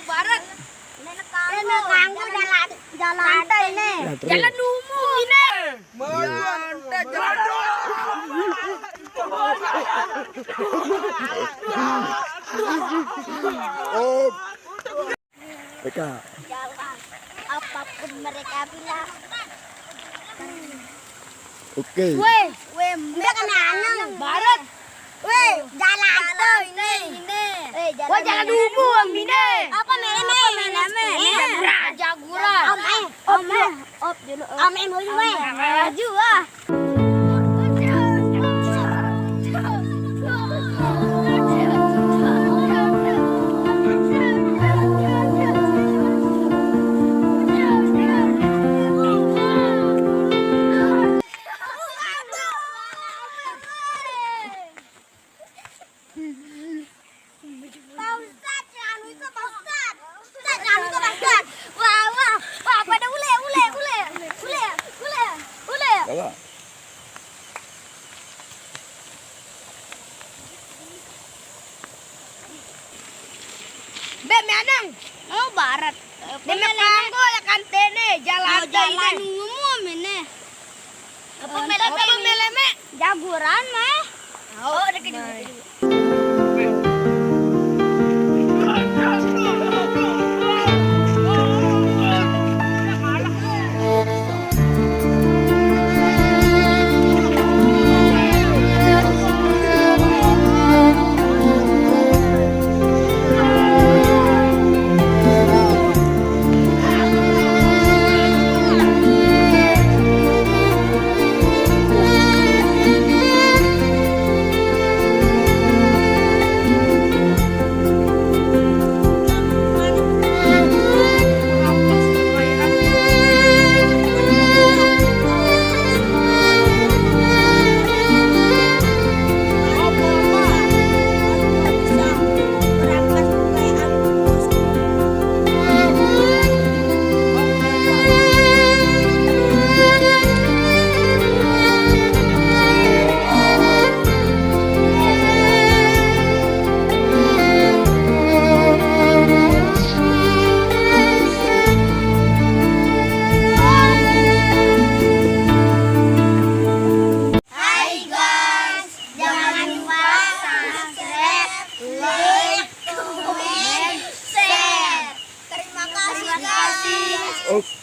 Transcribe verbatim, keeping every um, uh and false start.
Barat. Ini kanggo jalan, jalan ini. Nah, terus. Jalan umum ini. Oh. Mereka. Jalan apapun mereka bilang. Oke. Weh, weh, mereka kena anang. Barat. Weh, jalan tuh ini. Ini. Eh, jalan. Wah, jalan umum ini. Apa mele, mele, mele? Jaguran, jaguran. Om, eh, om, eh, op dulu, op. Om, eh, mau juga. Maju, ah. Pak Ustadz, anu itu, Pak Ustadz. Ustadz, anu itu, Pak Ustadz. Wah, wah, wah, pada ule, ule, ule. Ule, ule, ule. Coba. Be, meanang. Oh, barat. Dene kanggo ya kan dene, jalan, oh, jalan umum ini. Apa mele, apa mele, me? Jaguran, meh. Oh, deket. Hai guys, jangan lupa subscribe, like, comment, share. Terima kasih guys. Oke.